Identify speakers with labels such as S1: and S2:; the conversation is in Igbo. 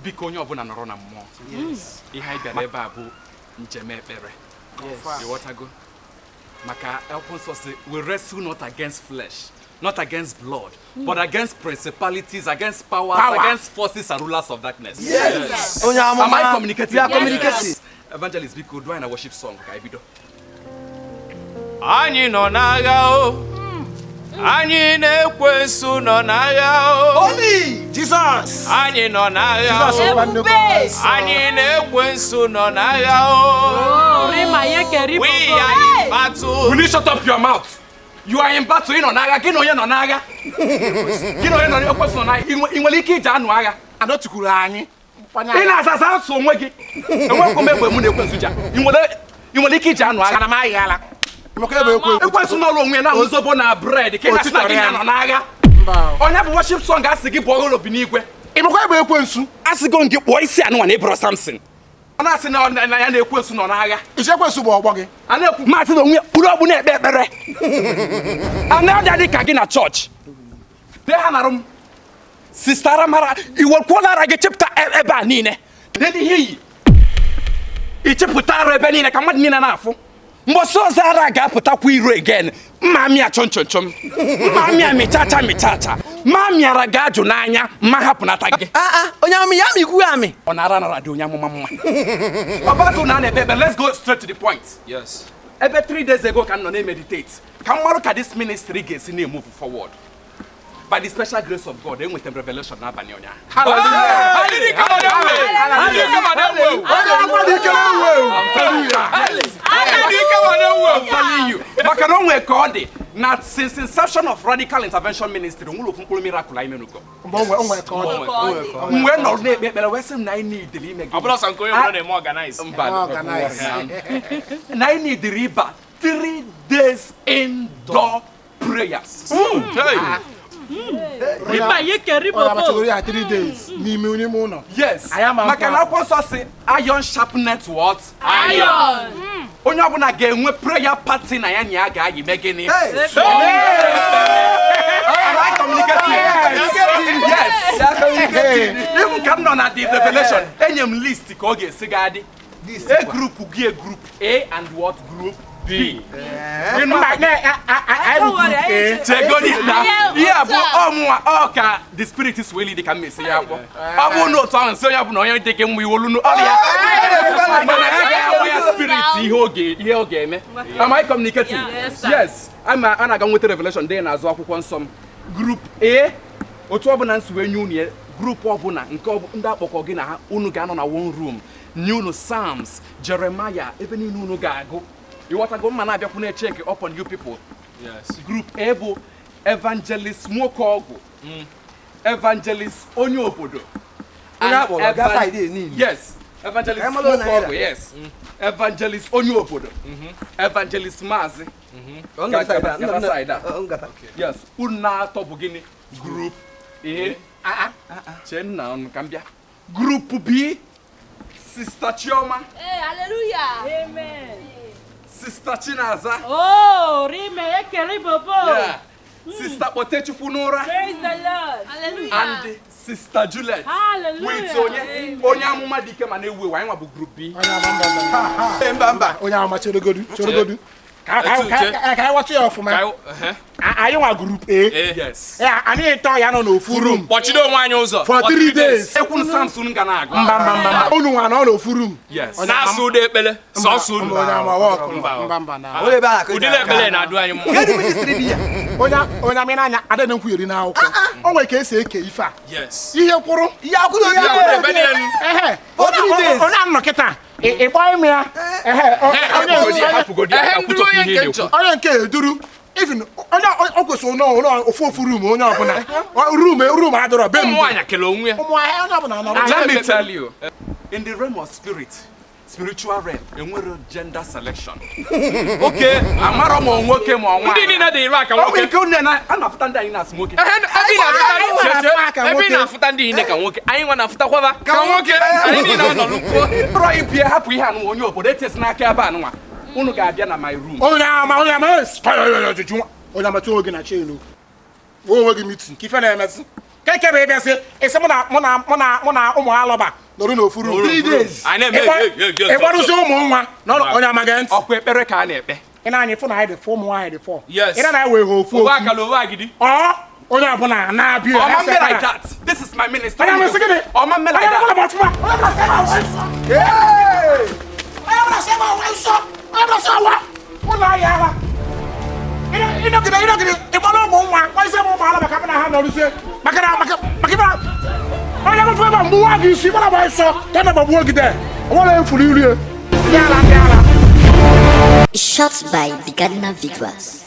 S1: Biko, onye ọbụla nọrọ na mmụọ. Ihe anyị bịara ebe a bụ njem ekpere. Ịghọtago? Maka Akwụkwọ Nsọ sị, "We wrestle not against flesh, not against blood, but against principalities, against powers,
S2: Power.
S1: against forces and rulers of darkness."
S3: Onye amụma.
S1: Am I communicating?
S3: You are communicating.
S1: Evangelist, biko, do anyị na worship song ka anyị bido.
S4: Anyị nọ n'agha o, anyị na-ekwensu nọ n'agha o.
S2: Jizọs.
S4: Anyị nọ n'agha
S2: Jizọs
S4: o.
S2: ngwa nnukwu.
S4: Anyị na-ekwensu nọ n'agha o.
S5: Rima yeke.
S4: We are in battle.
S1: Will you shut up your mouth? You are in battle. Ị nọ n'agha. Gị na onye nọ n'agha? Gị na onye nọ ekwensu nọ n'agha? Ị nwere ike iji anụ agha?
S2: Adọtukwuru anyị.
S1: Ị na-azaza asụ onwe gị. Enwekwa m egbe mụ na ekwensu ji. Ị nwere ike iji anụ agha?
S2: Ana m ayị ala. Maka ebe ekwe.
S1: Ekwensu n'ọrụ onwe ya na-aṅụ zobo na bread ka ị na-asị na gị na nọ n'agha.
S2: Mba.
S1: Onye bụ worship song asị gị bụ ọhụrụ bi n'igwe.
S2: Ịmakwa ebe ekwensu.
S1: Asịgo m gị kpụọ isi anụnwa na ịbụrụ Samson. Ọ na-asị na ya na ekwensu nọ n'agha.
S2: Iche ekwensu bụ ọgbọ gị.
S1: A na-ekwu maasị na onwe ya kpụrụ ọgbụ na-ekpe ekpere. A na-abịa dị ka gị na chọọchị. Lee ha narụ m. Sister Ramara, iwekwuola ara gị chepụta ebe a niile. Lee ihe iyi. Ichepụta ara ebe niile ka mmadụ niile na-afụ. Mbọsị ọzọ ara ga-apụtakwa iro again. Mma amịa chọm chọm chọm. Mma amịa mịchacha mịchacha. Ma amịara ga-ajụ n'anya mma hapụnata gị.
S3: Ah ah, onye amụma ya amị amị.
S1: Ọ na-ara nara dị onye amụma mma. Ọbazụ na a na-ekpe ekpere, let's go straight to the point.
S4: Yes.
S1: Ebe 3 days ago ka m nọ na-emeditate ka m marụ ka this ministry ga-esi na-emove forward. By the special grace of God, enweta m revelation n'abalị ụnyaahụ.
S4: Anyị kama na-ewu ewu. Anyị kama na-ewu ewu.
S2: Onye amụma dị ike na-ewu ewu.
S1: I'm telling you.
S4: Anyị kama na-ewu ewu.
S1: I'm telling you. Maka na o nwee ka ọ dị na since inception of Radical Intervention Ministry, nwere ofu mkpụrụ miracle anyị menugo.
S2: Mgbe o nwere ka ọ dị.
S1: Mgbe nọrọ na-ekpe ekpere wee sị m na anyị neediri ime gịnị?
S4: Ọ bụrụ sọ nke onye ọbụla na-eme organize.
S1: Mba.
S2: Organize.
S1: Na anyị neediri ịba 3 days indoor prayers.
S4: Hey.
S5: Rima yeke
S2: Ọ
S5: ribobo.
S2: na-abachagoro ya 3 days n'ime ụlọ.
S1: Yes.
S2: Anyị ama
S1: Maka
S2: nkwa.
S1: na Akwụkwọ Nsọ si, "Iron sharpeneth what?"
S5: Iron.
S1: Onye ọbụla ga-enwe prayer party na ya na ya ga-ayị mee gịnị? Am I communicating? Yes. Even ka m nọ na the revelation, enye m list ka ọ ga-esi ga-adị. A group gị, a group A and what, group B. Ịnụ
S2: Mba, na anyị bụ group A.
S1: Chegodi na ihe a bụ ọmụnwa ọ ka the spirit is weli dị ka m esi ya akpọ. Ọ bụrụ na otu ahụ nsị onye bụ na onye dị gị mma iwolu ọrụ ya, mana ya ga-agwa ya spirit ihe ọ ga-eme. Am I communicating?
S5: Yes, sir.
S1: Yes. Ama a na-aga nweta revelation dị n'azụ akwụkwọ nsọ m. Group A, otu ọbụla nsi wee nye unu ya, group ọbụla nke ndị akpọkọ gị na ha, unu ga-anọ na one room, nye unu Psalms, Jeremiah, ebe niile unu ga-agụ. Ịghọtago? Mma na-abịakwu na-echeck up on you people.
S4: Yes.
S1: Group A bụ Evangelist nwoke ọgwụ, Evangelist onye obodo.
S3: Onye akpọrọ gaa side niile.
S1: Yes, Evangelist
S3: Ka anyị mara
S1: nwoke
S3: onye
S1: ọgwụ, yes, Evangelist onye obodo, Evangelist maazị.
S3: Ọ nọ side a,
S1: Gata side a.
S3: ọ, ngata.
S1: Yes, unu na-atọ bụ gịnị? Group A. Chee nna unu ka m bịa. Group B, Sister Chioma.
S6: Hey, hallelujah.
S5: Amen.
S1: Sister Chinaza.
S5: Oh, rime yeke ribobo.
S1: Yeah. Sister Kpọtechukwu n'ụra.
S5: Praise the Lord.
S6: Hallelujah.
S1: And Sister Juliet.
S5: Hallelujah.
S1: With onye amụma dị ike ma na-ewu ewu, anyị nwa bụ group B.
S2: Onye ama, mba, mba.
S3: Mba, mba.
S2: Onye ama, cheregodu, cheregodu. Ka anyị ghọta ya ọfụma.
S4: Ka anyị ehe.
S2: Anyị nwa group A.
S1: Yes.
S2: Ya, anyị ịtọ ya nọ n'ofu room
S4: Kpọchide onwe anyị ụzọ
S2: for 3 days.
S1: Ekwu Samson ga na-agụ.
S2: Mba, mba, mba, mba. Unu nwa nọ n'ofu room.
S1: Yes.
S4: Na-asụ ụda ekpele sọsọ unu.
S2: Mba, onye ama wọkụ.
S4: Mba.
S2: Mba, mba, na.
S3: Onye ebe a na-akụ
S4: Ụdịrị ekpele na-adụ anyị mma.
S3: Kedu ministry dị ya?
S2: Onye amị n'anya adịghị nkwugheri n'akwụkwọ. O nwere ka esi eke ife a.
S4: Yes.
S2: Ihe kwụrụ.
S3: Ihe akwụrụ obi
S2: Ihe
S3: akwụrụ
S4: ebe niile.
S2: Ehe.
S3: For 3 days.
S2: Onye anọ kịta. Ị kpọọ ime ya. Ehe.
S1: Hapụgodi ya, hapụgodi ya,
S4: Ehe,
S1: ka
S4: ndị
S1: kwutọpụ
S4: onye
S1: ihe
S4: nke
S1: ị na-ekwu.
S4: nchọ.
S2: Onye nke eduru even onye o kwesịrị nọ ofu room, onye ọbụla room adọrọ be
S4: Ụmụ
S2: m.
S4: nwaanyị kele onwe ya.
S2: Ụmụ ahịa, onye ọbụla nọrọ.
S1: Let me tell you, in the realm of spirit, spiritual realm, enwere gender selection.
S4: Okay.
S1: Amarọ ma ọ nwoke ma ọ
S4: Ndị
S1: nwaanyị.
S4: niile dị ire aka
S1: Ọ bụ
S4: nwoke.
S1: ike unu a na-afụta ndị anyị na-asị nwoke.
S4: Ehe, ebe ị na-afụta
S2: Anyị
S4: che, che,
S2: na-afụ aka
S4: ebe ị
S2: nwoke.
S4: na-afụta ndị niile ka nwoke, anyị nwa na-afụtakwaba ka nwoke, anyị niile anọ n'ukwu.
S1: Bụrụ ibie hapụ ihe anụnwa, onye obodo etesi n'aka ebe anụnwa. Unu ga-abịa na my room.
S2: Onye ama, onye ama, onye ama, onye ama, tụọ oge na chain onwe gị meeting ka ife na-emezi. Keke bụ ịbịasị ịsị mụ na mụ na mụ na mụ na ụmụ alọba nọrọ n'ofu room.
S3: 3 days.
S4: Anyị na-eme.
S2: Ịgbarụzi ụmụ nwa nọrọ onye amaghị ntị.
S1: Ọkwa ekpere ka a na-ekpe.
S2: Ị na-anya ịfụ na anyị dị fọ, ụmụ nwaanyị dị fọ.
S4: Yes.
S2: Ị na-anya wee ha ofu
S1: Owe
S2: ofu.
S1: akala owe agidi.
S2: Ọ onye ọbụla na-abịa.
S1: Ọma mme like that. This is my ministry.
S2: Onye amasị gịnị?
S1: Ọma mme like
S2: Onye
S1: that.
S2: ọbụla ma ọfụma. Onye ọbụla sị ma ọwa nsọ. Onye ọbụla sị ma ọwa nsọ. Onye ọbụla sị ọwa. Ụlọ ahịa ala. Ịnọgide ịnọgide ịgbara ụmụ nwa kpọzie m ụmụ ala maka mụ na ha nọrụzie maka na maka maka ịbara onye mụfụ ebe a mgbuwa gị isi gbara gba nsọ ka na gbagbuo gị de onwere efuru irie ndị ala ndị ala.
S7: Shot by the Cardinal Victors.